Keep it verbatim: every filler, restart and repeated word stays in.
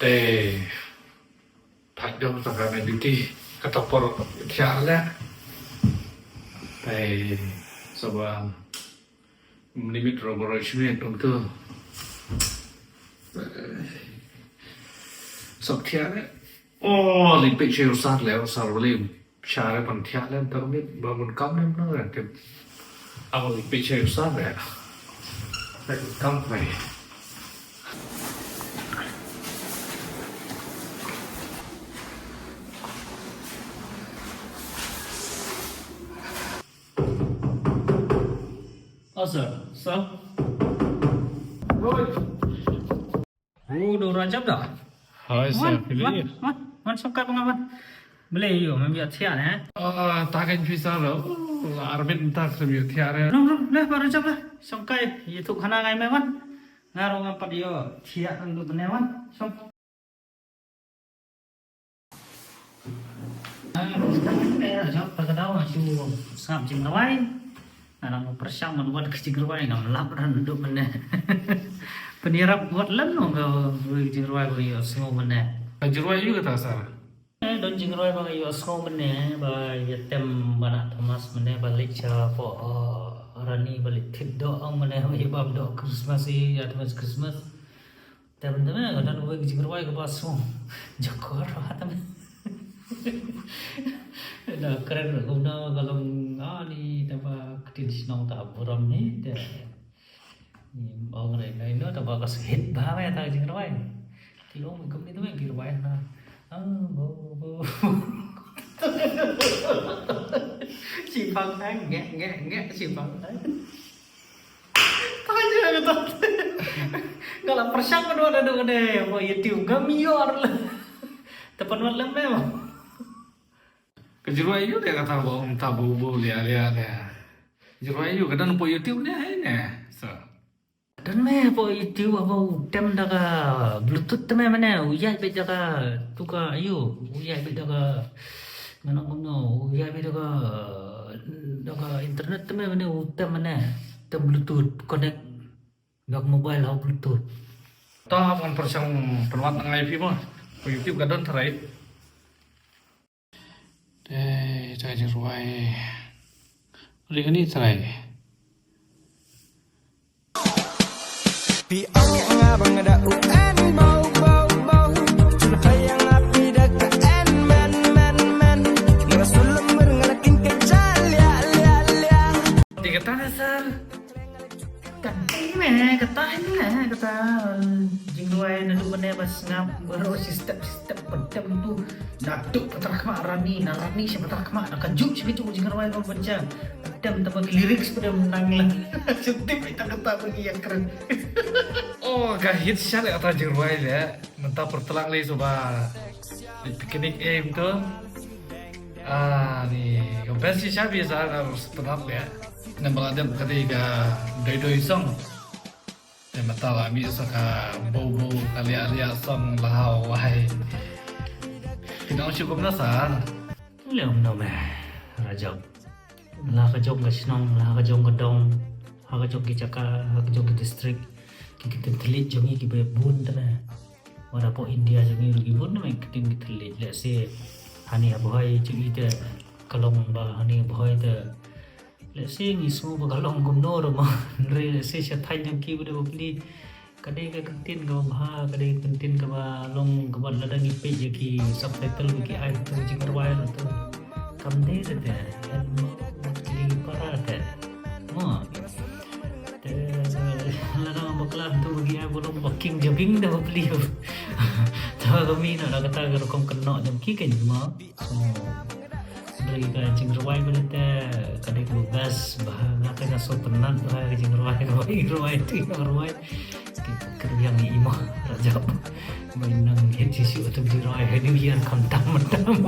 Te thait dong sa ka duty, kata por thiah leh. Te saba minit ro bro shim tum tu. Sab thiah leh. Oh, li peit sha u sar leh, u sar u li. Sha re pan thiah leh, ta mit ba bun kam nem na re tip. Abo li peit sha u sar leh. Leh kam pai. Oh, sir. Sir. Oi. Oh, do Rajab da? Hai, sir. Wan, wan, wan, wan, songkai ba nga wan. Bele ïoh, mem ïoh thiah ne? Ah, ta kan pisa lo. Oh, arbit ta kan ïoh thiah ne. Rung, rung, leh, ba Rajab leh. Songkai, ïa tu khana ngai me wan. Nga rung ngam pat ïoh thiah nang du ne wan. Song. Ah, jop ka daw shu sngap jingrwai. Nga nang pyrshang man wat ka jingrwai ngam lap ran duk mynne. Pynïarap wat lem nong ka jingrwai ba ïoh sngew mynne. Ka jingrwai ïoh kata sar. Eh, don jingrwai ba ïoh sngew mynne ba ïa tem ba na Thomas mynne ba leit sha po, eh, Rani ba leit thit doh ong mynne ba ïa bam doh Christmas i ïa Thomas Christmas. Tem te me, ka don kawei ka jingrwai kaba sngewjakor bha te me. Da kren kumno ka long, ah, ni te ba ktien shnong ta burom ni te. Ni ong re nai no te ba ka hit bha me ta ka jingrwai. Ki long kumni te me ki rwai na. Ah, bo, bo. Shi pang ai, nge, nge, nge, shi pang ai. Tanya kata. Nga la pyrshang ka dua da dua ne, mo YouTube ngam ïoh la. Te pynwat lem me mo. Ka jingrwai ïoh de kata ba ong ta bu bu lia lia de. Jingrwai ïoh ka don po YouTube ne hai ne. So. Don me po YouTube aba u tem da ka Bluetooth te me mane u ïaid beit da ka tu ka ayu u ïaid beit da ka ngano ngano u ïaid beit da ka da ka internet te me mane u tem mane tem Bluetooth connect da ka mobile ha u Bluetooth. Ta ban pyrshang pynwat ngai phi mo. Po YouTube ka don trai. Te, te jingrwai. Ri kani trai. Pi ong nga bang da u en bau bau bau. Chul kaya nga pi da ka en men men men. Nga sulam mer nga lakin ka cha lia lia lia. Di kata na sar. Kata me, kata me, kata jingrwai naduh mynne ba sngap baroh shi step shi step ba dem tu. Naduh Patar Khmah Rani, na Rani sha Patar Khmah, na kajuh shi kajuh jingrwai ba bacha. Dem taba ki lyrics ba dem nang la. Sentip ita kata ba ngi ïa kren. Oh, ka hit sha le kata jingrwai le. Mynta pyrtlang le suba. Picnic aim tu. Ah, ni ka best shi sha bi sa ka sepenat le. Namar la dep ka dei ka doi doi song. Te mynta la mih sa ka bow bow ka liah liah song la ha wai. Ki nong shu kumno sa. Leh kumno me Rajab. La ka jong ka shnong, la ka jong ka dong, ha ka jong ki jaka, ha ka jong ki district. Ki ktien thylliej jong ngi kiba bun te me. Wat hapoh India jong ngi ruh ki bun te me ki ktien ki thylliej. Lehse hani ha Bhoi jong ngi te ka long ba hani ha Bhoi te. Lehse ngi sngew ba ka long kumno ruh mo. Hynrei lehse sha thaiñ jong ki ba dei bapli. Ka dei ka kyntien kaba bha, ka dei ka kyntien kaba long kaba lada ngi peit ïa ki subtitle ba ki ai tu jingrwai ruh tu. Kam dei te te. En mo wat ki dei para te. Mo. Te lada nga bakla tu ba ki ai ba long ba king jabing da bapli. Te ba kami na da kata ka rukom kynnoh jong ki kan mo. So, bri ka jingrwai ba te ka dei ka best ba nga te nga so pynat ba ka jingrwai ka jingrwai ti ka rwai. Ki kyrwiang i mo Rajab. Ba nang hit shisha tu jingrwai ha New Year kam tam tam.